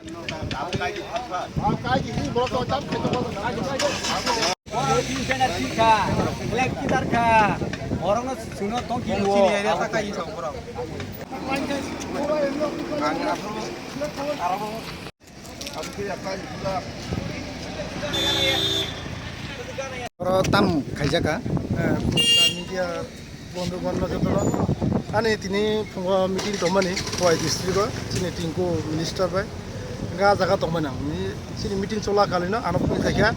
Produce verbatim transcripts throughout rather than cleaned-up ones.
Oro tam khaijaka. Eh, media bondhu gonna jotono. Ani tini phungo meeting tongmani Khowai district o chini Tinku minister bai. Ga jaga tongmani ang. Ni chini meeting chola kalino ano phone khaikha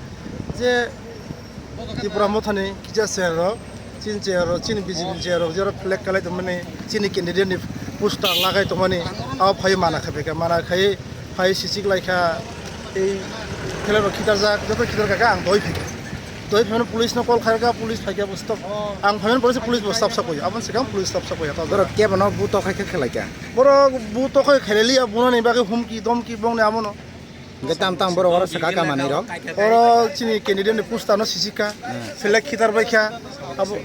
je Tipra Mothani kisa chair rok, chini chair rok, chini B J P ni chair rok, jero flag kalai tongmani, chini candidate ni poster lagai tongmani, abo phai mana khaiphaikha, mana khai phai sichik laikha, ei khelai rok khitarjak, joto khitar kaka ang doi phaikha. Doi phaimani police no call khaikha, police phaikha bo stop. Ang phaimani police, police bo stop sakoya, aboni swkang police stop sakoya. Borok kebo no bu tokhai khe khelai kha. Borok bu tokhai khelai liya, bunani bagwi humki, domki bongni amono. Hingke tam tam borok oro saka ka manwi rok. Oro chini candidate ni poster no sisika. Hmm. Select khitar bai kha. Abo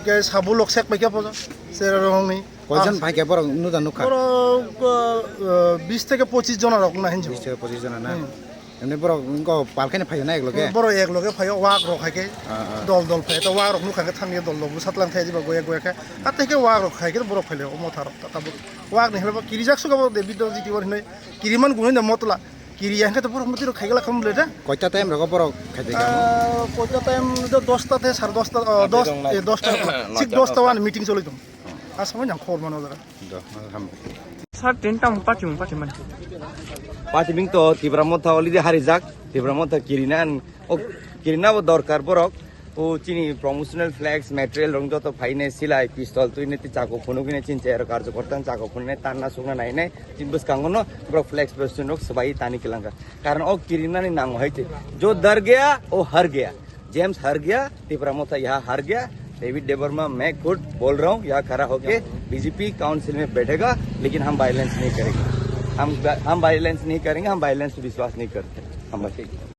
ke sabu lok sek bai kha pojo. Sera rong ni. Koijon Ah. phai khe borok nuda nukha? Borok, uh, bis theke pochis jona rok na hinjo. Bis theke pochis jona na? Hmm. Emni borok wngko pal khe phai na ek loge? Borok ek loge phaio, wak rok hai khe. Ah, ah. Dol dol phai to wak rok nukha khe thangya dol dol bwsa tlang thai diba goya goya khe. Hatai khe wak rok khai khe borok phai le omo tharok ta tabuk. Wak ni hwlebo kirijak suka bo de bidor jiti wor hinoi. Kiriman gwnwi no motla. Kiriya hwnkhe to borok mwtwi rok khaigala khamle da. Koita time rogo borok khaijak ya? Ah, koita time do dosta te sare dosta, ah, dos, eh, dosta. Thik dosta wani meeting choli tong. Asamo nang khobor mano jaga. Do, ham. Sir, tin tam pati mung pati man. Pati ming to Tipra Motha already harijak. Tipra Motha kirina an, o kirina bo dorkar borok. O chini promotional flags, material rok joto phainai, silai, pistol, twinai, tei chako phunuknai, chini chayaro karjo kortan chako phunuknai, tanna sukna nainai, chini bwskango no borok flags president rok swbai tani kwlangkha. Karon o kirinani nango hai se, "Jo dar gaya, wo har gaya." James har gaya, Tipra Motha yaha har gaya, David Debbarma, main khud bol raha hoon, yaha khara hoke B J P council mein baithega, lekin hum violence nahi karenge. Hum, hum violence nahi karenge, hum violence pe vishwas nahi karte. Hum bas